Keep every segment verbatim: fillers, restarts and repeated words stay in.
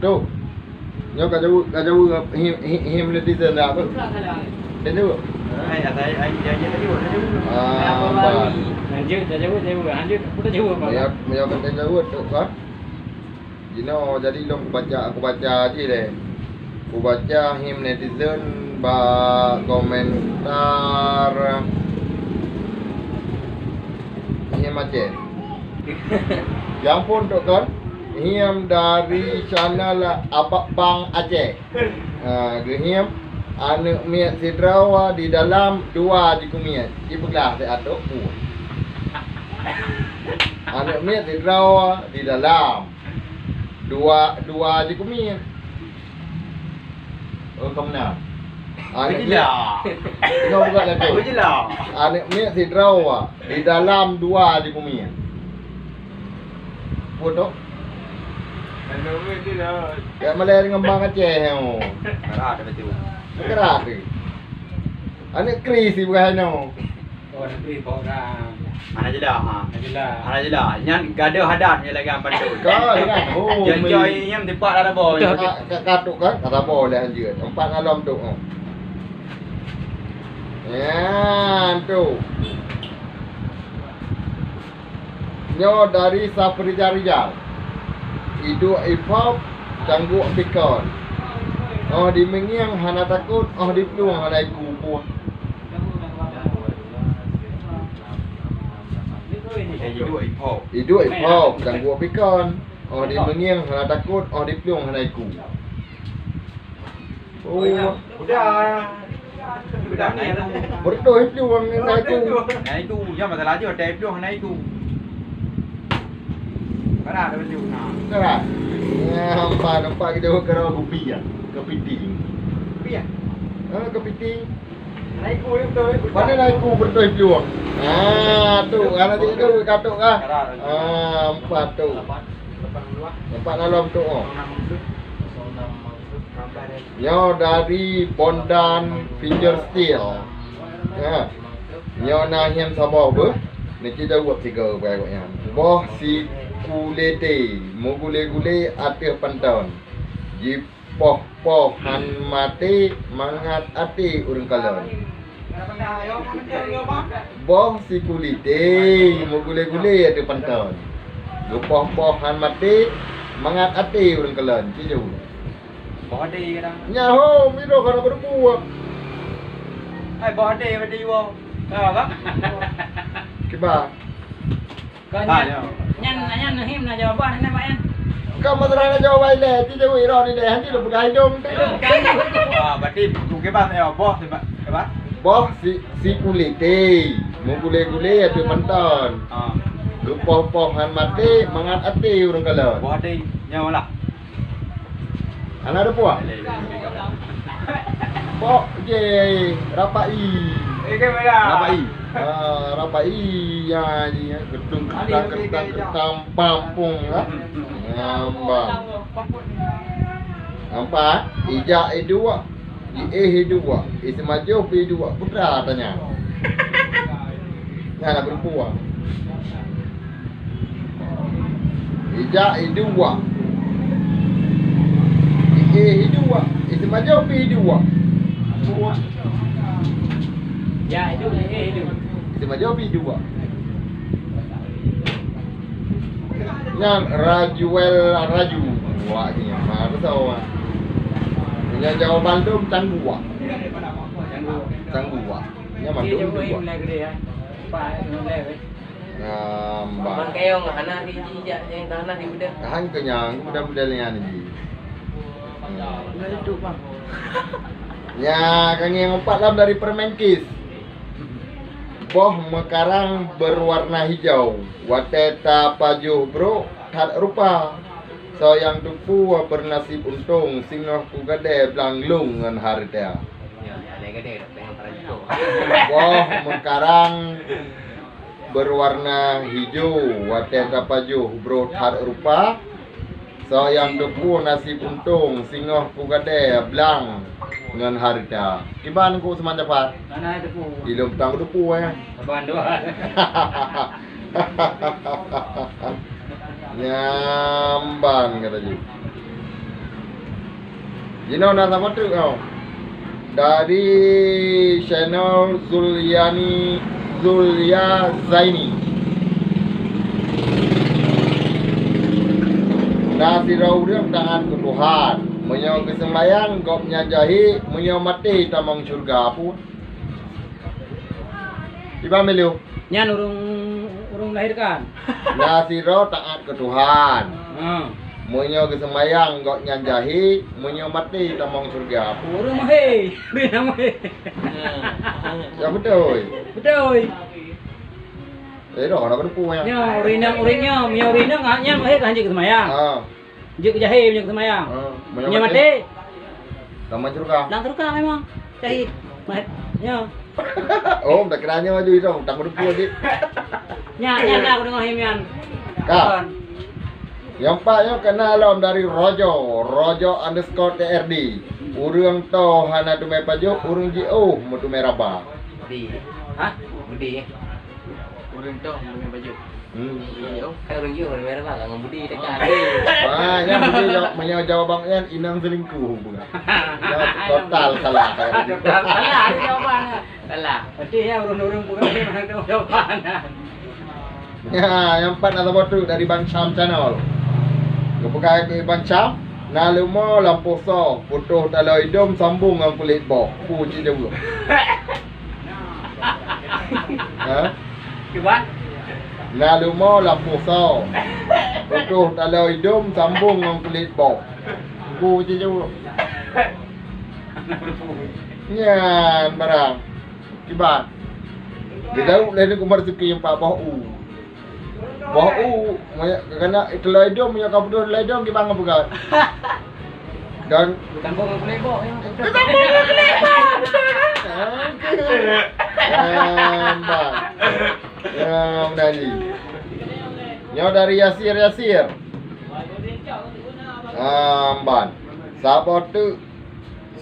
Tu. Nyoe ka jaweueb, ka jaweueb him, him, him netizen dah apa? Dah jaweueb? Hai, hai, hai, hai, hai, hai, hai, hai. Ah, bah. Lanjut, dah jaweueb, dah jaweueb. Lanjut, aku dah jaweueb, Bang. Meunyoe, meunyoe ka jaweueb tu, kan? Jinoe jadi lôn kubaca, kubaca jih deh. Kubaca him netizen bak komentar him Aceh. Ya ampun, Tok Kon. Him dari channel Abak Bang Aceh. Ha, geuhim, aneuk miet sidroe di dalam dua jikumiet. Jipeugah siat Tok Kon. Aneuk miet sidroe di dalam dua, dua jikumiet. Oh, ka meunan. Aneuk miet. Bujila. Tengok buka lagi. Bujila. Aneuk miet sidroe di dalam dua jikumiet. Peue tu? Aneuk miet sidroe. Jak malèe deungon Bang Aceh nyoe. Kerat betul. Kerat tu. Aneuk kris ibrah nyoe. Oh, negeri kok orang. Hana jeulaih, ha. Hana jeulaih. Hana jeulaih. Nyan gadoh adat nyan lagèe pandai. Ka, kan? Oh, janji mei. Nyan teumpat dah boh. Ka, ka, ka tu kan? Kata boh leh anjeut. Empat malam tu, ha. Nyan tu. Nyoe dari Safrizal Rijal. Iduek ipop, cangguek pikon. Oh di meungieng hana takot, oh di plueng hana iku buah. Iduek ipop. Iduek ipop, cangguek pikon. Oh di meungieng hana takot, oh di plueng hana iku. Oh. Udah. Udah, na iku. Beutôi plueng na iku. Na iku, ya masalah je, ada plueng na iku. Berat ada baju, nah. Berat. Ya, nampak, nampak kita berkerau kopi ya. Kepiting. Kopi ya? Ha, kepiting. Na iku, ya, beutôi. Mana na iku beutôi plueng? Ha, tu, anak dia tu, katuk kah? Berat. Ha, empat tu. Empat malam tu, oh. Nyoe dari Bondan Future Steel. Ha. Nyoe na hiam saboh beuh. Niki jaweueb tiga beuh nyan. Boh sikulete, meugule-gule ateueh panton. Jipoh-poh han maté mangat até ureueng kalon. Boh sikulete, meugule-gule ateueh panton. Geupoh-poh han maté mangat até ureueng kalon. Cit jaweueb. Boh até kadang. Nyaho, mido kana berdua. Hai, boh até, até iwoe. Ka, Bang? Kiban. Ka nyan, nyan, nyan him na jawaban, nyan, Pak, nyan. Ka masalah na jawaban ilèe, ti jaweueb iroe ni deh, hanti lôn peugah idong tu. Ah, berarti bukan kiban, ya, boh, kiban. Boh si, sikulete, meugule-gule ateueh panton. Ah. Geupoh-poh han maté, mangat até ureueng kalon. Boh até, nyawa lah. Hana ada puah? Pok je rapai. Eh, kamera. Rapai. Ah, rapai ya, ya, gedung kentang, kentang, kentang, pampung, ya. Ngambang. Nampak? Ijak idua, iéh idua, iseumajoh pi idua. Putra tanya. Nah, nak berempuan. Ijak idua. Iéh idua. Iseumajoh pi idua. Ya, itu, eh, itu. Iseumajoh pi idua. Nyan Rajuel Raju. Wah, ini mah betul. Nyan jawaban tu cangguak. Cangguak. Nyan mandum dua. Mulai gede ya. Pak, mulai. Ngambang. Bang Kayong, hana di jijak, nyang hana di beudeuh. Han kenyang, mudah-mudahan nyan ji. Hmm. Udah tutup, Bang. Ya, kang nyang empat lam dari Permenkis. Boh meukarang berwarna hijau, watèe tapajoh brôk that rupa. Soe nyang teupeu bernasib untông, singoh kugadèe blang lông ngon hareuta. Ya, ya, lé gadèe, dak pengen peranco. Boh meukarang berwarna hijau, watèe tapajoh brôk that rupa. Soe nyang teupeu nasib untông, singoh kugadèe blang ngon hareuta. Kiban ku Usman Jafar? Hana teupeu. Ilôn petang teupeu, eh. Saban dua. Ngambang kata jih. Inoe na saboh teuk nyoe. Dari channel Zuliani, Zulia Zaini. Na sidroe ureuëng taát keu Tuhan. Meunyoe geuseumbayang, gobnyan jahé, meunyoe maté, tamong syeuruga. Peue? Iban milu. Nyan ureuëng, ureuëng melahirkan. Na sidroe taát keu Tuhan. Ha. Meunyoe geuseumbayang, gobnyan jahé, meunyoe maté, tamong syeuruga. Ureuëng mahé, ureuëng nyang mahé. Ya, beutôi. Beutôi. Eh, dah, dah keuneupue, ya. Ya, ureuëng nyang, ureuëng nyang, meunyoe ureuëng nyang, nyan mahé ka hanjeuet geuseumbayang. Ha. Jeuet keu jahé meunyoe geuseumbayang. Ha, meunyoe maté? Tamong syeuruga. Lam syeuruga memang. Syahid. Mat-, nyoe. Oh, tak kira nyoe aju itu, tak keuneupue lagi. Nyan, nyan na kudeungoe himian. Ka. Kon. Nyang pat nyoe keunan lom dari Rojo, Rojo underscore T R D. Ureuëng toh hana teumé pajoh, ureuëng jiôh meuteumé raba. Di. Hah? Di. Ureuëng toh hana teumé pajoh. Hmm. Iya. Kan ureuëng jiôh, ureuëng jiôh, ngon Budi dekat. Ah, nyan Budi jawab, meunyoe jawaban nyan inong selingkuh, bukan? Nyan total salah. Total salah jawaban. Salah. Berarti ya ureuëng-ureuëng bukan mana tu jawaban. Ya, nyang pat na saboh teuk dari Bang Syam Channel. Geupeugah keu Bang Syam, na leumo lampôh soe, putôh taloe idôm sambong ngon kulét boh. Peue cit jaweueb? Ha? Kiban? Na leumo lampôh soe. Putôh taloe idôm sambong ngon kulét boh. Peue cit jaweueb? Nyan barang. Kiban? Geujaweueb lé Teungku Marzuki empat boh u. Boh u, meunyoe kana taloe idôm, meunyoe ka putôh taloe idôm, kiban ngon peugah. Dan Teutambah ngon kulét boh, ya. Teutambah ngon kulét boh, betul kan? Oke. Nyan, Bang. Ya, meunan jih. Nyoe dari Yasir, Yasir. Ah, Ban. Saboh teuk,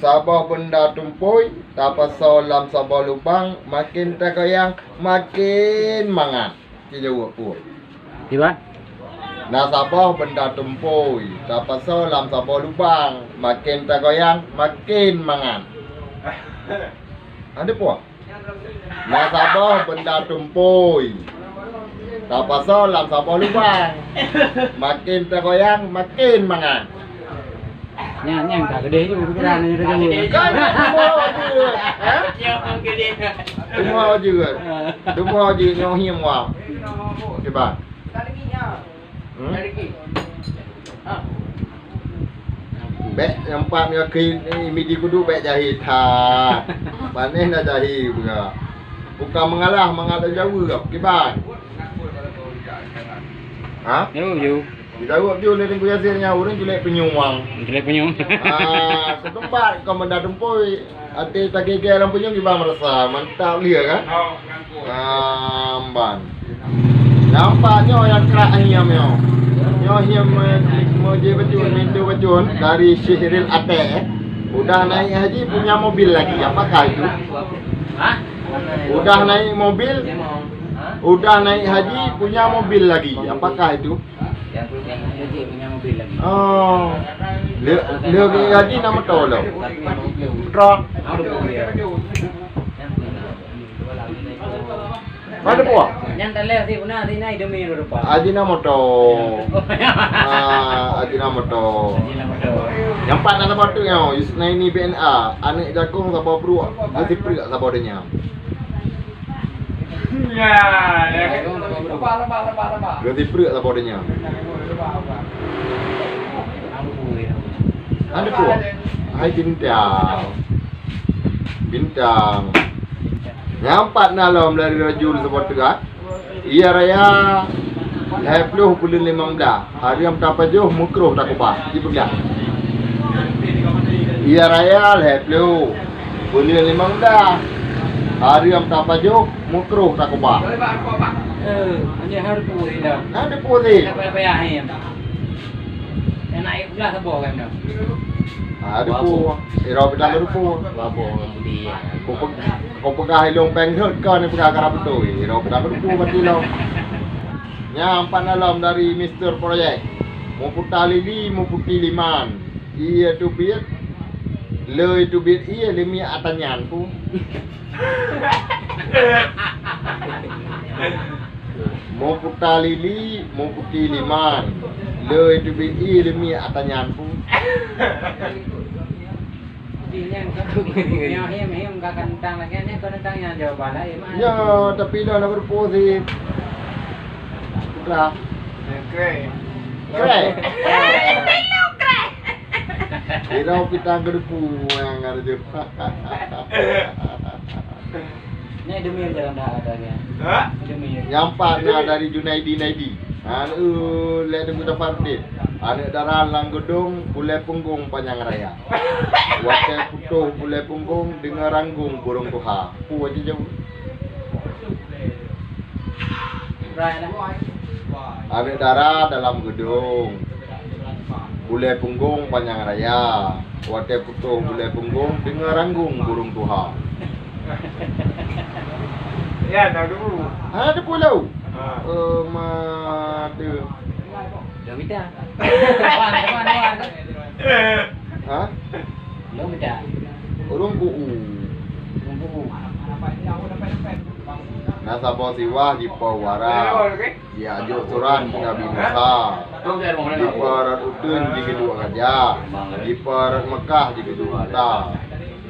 saboh beunda tumpôi, tapasoe lam saboh lubang, maken tagoyang, maken mangat. Ci jaweueb peue? Kiban? Na saboh beunda tumpôi, tapasoe lam saboh lubang, maken tagoyang, maken mangat. Aneuk peue? Na saboh beunda tumpôi, tapasoe lam saboh lubang, maken tagoyang, maken mangat. Nyan, nyan ka keudeh ju pikiran nyoe tadi. Kan cuma jeuet, ha? Cuma jeuet. Cuma jeuet nyoe hiem wa. Kiban? Hmm? Bèk nyang pat nyoe keu midi kudu bèk jahé that. Panéh na jahé beura. Bukan mengalah, mangat lôn jaweueb. Kiban? Ha? Yo, yo. Dijaweueb ju lé Teungku Yasir nyan, ureueng culek peunyueng. Culek peunyueng. Ah, seuteumpat kon beunda tumpôi, até tagèe-gèe lam peunyueng kiban meurasa mantap lé kan? Ah, ban. Nyang pat nyoe nyang krak hiam nyoe. Nyoe hiam me-, meujeuet bacut, mintu bacut dari Syihril Ateh. Udah naik haji punya mobil lagi, apakah itu? Hah? Udah naik mobil, udah naik haji punya mobil lagi, apakah itu? Oh. Lé, lé gaji na moto lom. Putra. Ada buah? Nyan talèh si guna si nai demi rupa. Haji na moto. Ah, haji na moto. Haji na moto. Nyang pat na saboh teuk nyoe, Yusnaini B N A, aneuk jakong saboh pruek, geusipreuk saboh donya. Ya, ya. Geusipreuk saboh donya. Ada tu. Hai bintang. Bintang. Nyang pat na lom dari rajul saboh teuk. Iya raya lhèe ploh buleuen limong blah. Hareuem tapajoh, meukruh takubah. Jipeugah. Iya raya lhèe ploh buleuen limong blah. Hareuem tapajoh, meukruh takubah. Eh, hanya harus putih dah. Ada putih. Tak payah-payah, ya. Enak, eh, belah saboh kan dah. Ada pun. Ira bidang ada pun. Saboh budi, ya. Kau pe-, kau peugah ilong peng rhot, kau ni peugah karab beutôi. Ira bidang ada pun mati lo. Nyang pat na lom dari Mister Project. Muputa lili, muputi liman. Iya teubiet. Le teubiet ie leumie atanyan pu. Meuputa lili, meuputi liman. Le teubiet ie leumie atanyan pu. Nyoe him, him ka kantang lagèe nyoe, kantang nyang jawaban laén. Ya, tapi dah nak berposisi. Dah. Krek. Krek. Ilo pitang keudepu nyang ada je. Ni demi jalan dah ada ni. Ha? Demi. Nyampak na dari Junaidi Naidi. Ha, uh, le Teungku Tafarudin. Aneuk dara lam geudong, bulèe punggong panyang raya. Watèe putôh bulèe punggong, deungö ranggong burông tuha. Pu aja jauh. Aneuk dara dalam geudong, bulèe punggong panyang raya. Watèe putôh bulèe punggong, deungö ranggong burông tuha. Ya, tahu dulu. Ha, teupeue lom. Ha. Eh, ma teu. Dah mita. Depan, depan, depan. Ha? Lôn mita. Ureueng ku u. Ureueng ku u. Na saboh siwah jipo wara. Jiajok surat keu Nabi Musa. Jipo rot uteuen jikeuduek raja. Jipo rot Meukah jikeuduek unta.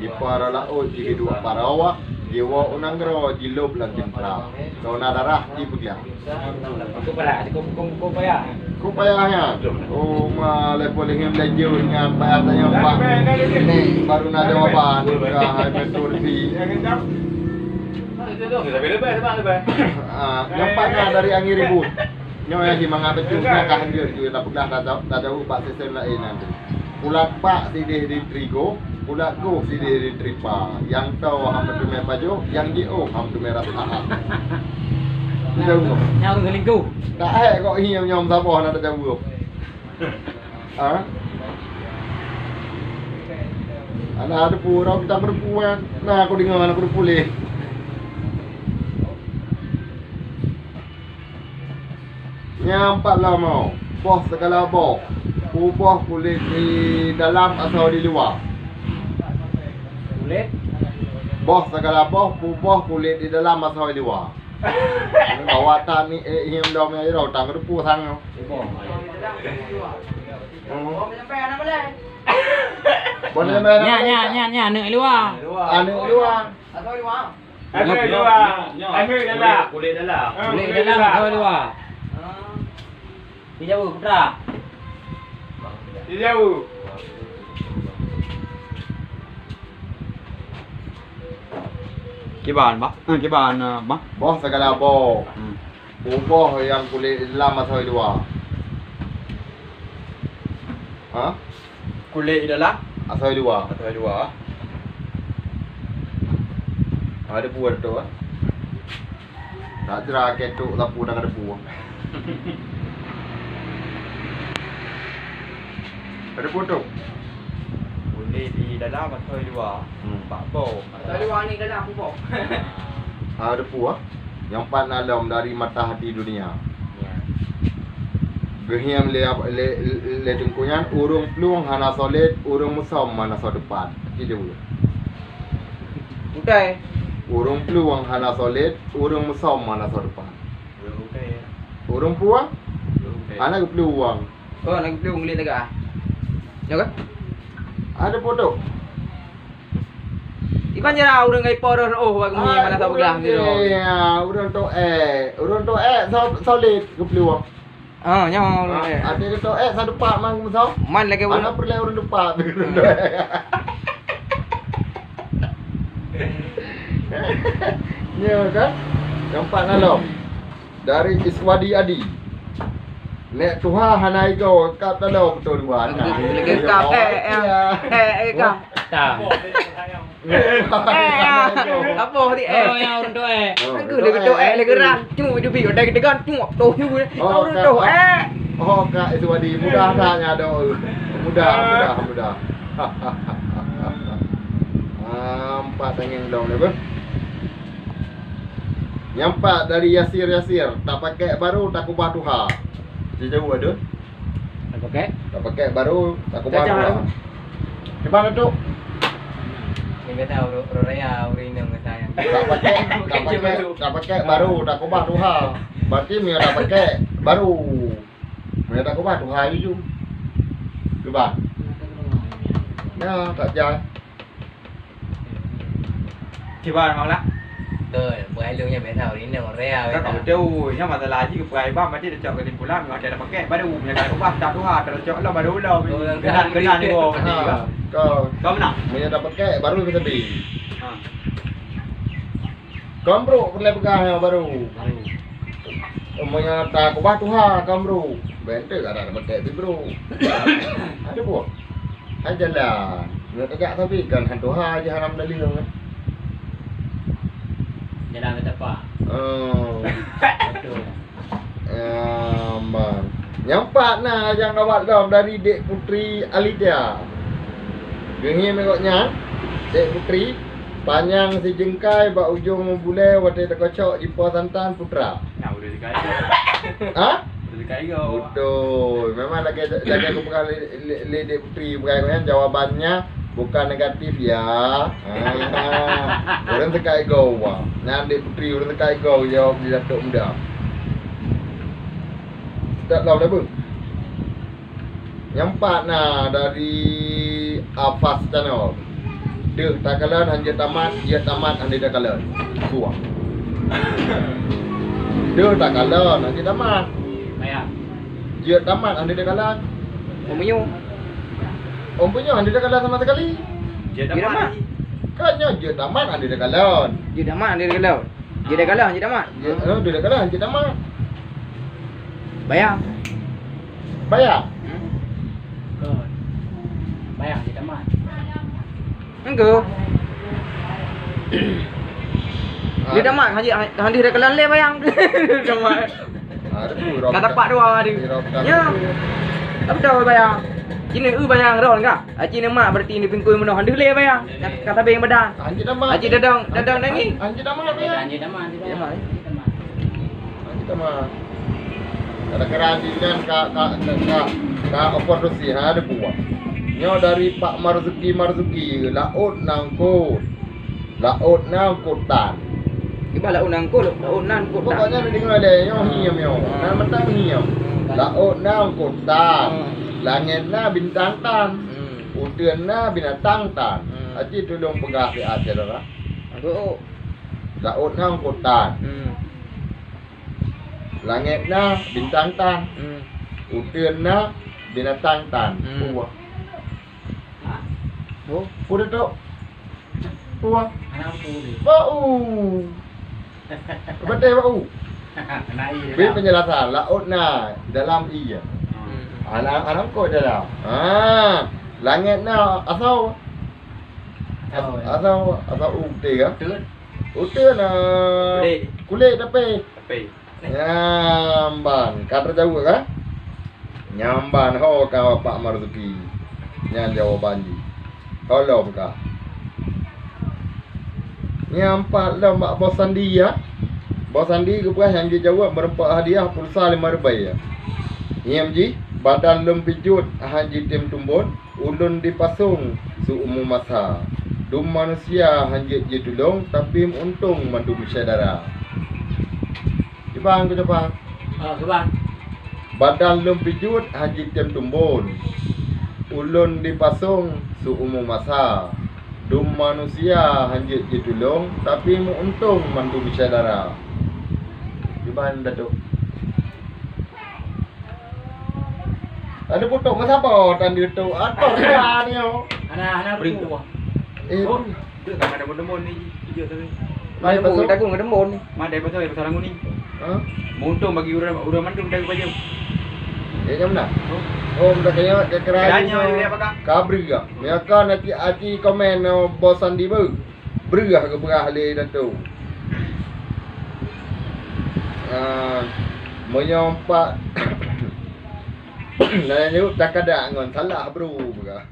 Jipo rot laôt jikeuduek parau. Jiwoe u nanggroe jilôb lam ceuntra. Soe na darah jipeugah. Kok payah, kok, kok, kok payah. Kok payah nyan? Oh, ma, leupah lheueh laju nyan payah tanyong bak. Ni baru na jawaban ka hai beutôi si. Ah, nyang pat na dari angin ribut. Nyoe nyang simangat beutôi, nyoe ka hanjeuet ju tapeugah tajaweueb bak sisem laén nanti. Pulat pak sideh di trigo, pulat goh sideh di tripa. Nyang toe hana teumé pajoh, nyang jiôh hana teumé rasa. Nyang ureueng selingkuh. Tak hek kok hieng nyom saboh na tajaweueb. Ha? Ana ada pura kita berpuan. Nah, aku dengar anak berpulih. Nyang pat lom, boh sigala boh, peue boh kulét di dalam atawa di luwa. Kulét? Boh sigala boh, peue boh kulét di dalam atawa di luwa. Awak tan ni, eh, hieng dom nyang irau tang rupu sang. Boh. Hmm. Boleh main. Nya, nya, nya, nya, aneuk luwa. Aneuk luwa. Aneuk luwa. Aneuk dalam. Kulét, kulét dalam. Ah, kulét dalam, kulét dalam. Atawa luwa. Ah. Di Jawa, putra. Di Jawa. Kiban, bah? Eh, kiban, eh, bah? Boh sigala boh. Hmm. Peue boh nyang kulét dalam atawa luwa. Ha? Kulét di dalam? Asoe dua. Asoe dua. Ada buah tu, ah. Tak jera ketok sapu dah ada buah. Ada buah tu. Kulét di dalam asoe dua. Hmm. Empat boh. Asoe dua ni dalam empat boh. Ah, ada buah. Nyang pat na lom dari mata hati dunia. Ya. Geuhiem lé, lé, lé teungku nyan, ureueng plueng hana solid, ureueng musöm hana soe depan. Ci jeuet. Utai. Ureueng plueng hana solid, ureueng musöm hana soe depan. Ureueng utai, ya. Ureueng plueng? Ureueng utai. Hana geuplueng. Oh, hana geuplueng lé lagak. Nyo kan? Ada foto. Iban jara ureueng ngai po roh, oh, bak gumi mana tak peugah gitu. Ya, ureueng to'e. Ureueng to'e so-, solid geuplueng. Ah, nyawa ureueng to'e. Ada ke to'e satu pak mang musuh. Man lagi ureueng. Mana perlu ureueng depan. Ya kan? Nampak dalam. Dari Iswadi Adi. Nek tuha hana igo kap talo betul dua. Lagi kap, eh, eh, eh, eh, kap. Ta. Eh, eh, apa tadi, eh? Oh, ya, ureueng to'e. Oh, aku lagi to'e, lagi ran. Cuma hidup hidup dah kita kan, cuma toh juga. Oh, ureueng to'e. Oh, Kak Iswadi, mudah tak nyado? Mudah, mudah, mudah. Ah, empat tangieng dong ni, beuh. Nyampak dari Yasir Yasir, tak pakai baru, tak kubah tuha. Dia jauh ada. Tak pakai? Tak pakai baru, tak kubah tuha. Cuba duduk. Biasa urut, urut raya, urut inong biasa. Tak pakai, tak pakai, tak pakai baru, tak kubah tuha. Berarti meunyo tak pakai baru. Meunyo tak kubah tuha jujur. Cuba. Ya, tak jai. Cuba, Mak Ulak. Betul, peue hai lôn nyan biasa urut inong, urut raya. Kan biasa. Tak betul. Nyan masalah haji keu peue hai bang, berarti tacok keusimpulan, meunyo tak pakai baru, meunyo tak kubah, tak tuha, tacok lom baru lom. Oh, keunan, kan. Keunan iwoe, berarti. Ha, kan. Kau. Kau meunan? Meunyo tak pakai baru keu sabe. Ha. Kon brok peureulèe peugah nyoe baru. Baru. Meunyo takubah tuha kon brok. Bèk enteuk ada meutek pih brok. Ada buet. Hai jalan. Meunyo tajak sabe kan han tuha je haram dalil kan. Jalan ke tepak. Oh. Betul. Aman. Nyang pat na nyang awak lom dari Dek Putri Alida. Geuhiem gobnyan, Dek Putri, panyang sijeungkai bak ujong bulèe watèe takocok jipo santan putra. Nah, udah sekali. Ha? Udah sekali kau. Betul. Memang lagèe, lagèe aku peugah lé, lé, lé Dek Putri, bukan, kan, jawabannya bukan negatif ya. Ah, ureueng teuka igoe, wah. Nyan Dek Putri, ureueng teuka igoe jawab di Datuk Muda. Tak tahu dah, beuh. Nyang pat na dari Afas Channel. Deuh takalon han jeuet tamat, jeuet tamat han deuh takalon. Suah. Deuh takalon han jeuet tamat. Bayang. Jeuet tamat han deuh takalon. Om Meunyoe. Om Meunyoe han deuh takalon sama sekali. Jeuet tamat. Kan nyoe jeuet tamat han deuh takalon. Jeuet tamat han deuh takalon. Jeuet takalon han jeuet tamat. Jeuet, eh, deuh takalon han jeuet tamat. Bayang. Bayang. Hmm? Bayang jeuet tamat. Enggak. Dia tamat haji, haji dia kelan lé bayang. Tamat. Ada tu, Rob. Kata pak dua dia. Di Rob. Ya. Tapi dah bayang. Cina eu bayang ron ka. Aci nama berarti ni pingkui menoh handu lé bayang. Kata beng badan. Anjir tamat. Aci dadang, dadang dangi. Anjir tamat, ya. Anjir tamat. Tamat. Nah, kita mah kadang-kadang di nyan ka, ka, ka, ka, ka operasi, ha, ada buah. Nyoe dari Pak Marzuki, Marzuki, laôt na eungkôt. Laôt na eungkôt tan. Kiban laôt na eungkôt, laôt na eungkôt tan. Pokoknya ada dengar deh, nyoe hiam nyoe. Hmm. Nan mantong hiam. Hmm. Laôt na eungkôt tan. Hmm. Langét na bintang tan. Hmm. Uteuen na binatang tan. Hmm. Aci tulông peugah siat syedara. Aduh. Laôt na eungkôt tan. Hmm. Langét na bintang tan. Hmm. Uteuen na binatang tan. Hmm. Peue? Oh. Peue tu? Peue? Anak tu dia. Bau. Betul bau. Anak iya. Beri penjelasan. Laôt na dalam iya. Hmm. Anak, anak kok dalam. Ha. Langét na asau. Asau, ya. Asau, asau uteuen ka? Betul. Uteuen na kulit. Kulit tapi. Tapi. Nyamban, ka teujaweueb ka? Nyamban ho ka Pak Marzuki. Nyan jawaban jih. Tolong ka. Nyang pat lom bak Bos Sandi ya. Bos Sandi geupeugah nyang jijaweueb meureumpok hadiah pulsa lima ribèe ya. Ngieng jih, badan lôn pijuet han jitem tumbon. Ulôn dipasong siumu masa. Dum manusia han jeuet jitulông, tapi meu-untông mandum syedara. Kiban keu Cupang? Ah, kiban. Badan lôn pijuet han jitem tumbon. Ulôn dipasong siumu masa. Dum manusia han jeuet jitulông, tapi meu-untông mandum syedara. Kiban, Datuk? Ada putok masa apa tanda tu? Ator ka ni, oh. Hana, hana beri tu. Eh, oh, tu kan ada bondon ni. Hijau tapi. Mana pasal? Tagung ada bondon ni. Mana pasal, pasal rangun ni? Ha? Menguntong bagi orang, orang mandum dari baju. Ya, jam dah. Oh. Oh, dah kaya, kaya kerana. Kerana dia apa, Kak? Kabri, Kak. Mereka nanti aci komen, oh, Bos Sandi baru. Beureuh geupeugah lé Dato'. Ah, meunyoe pat, na nyoe takadak ngon salah, bro, peugah.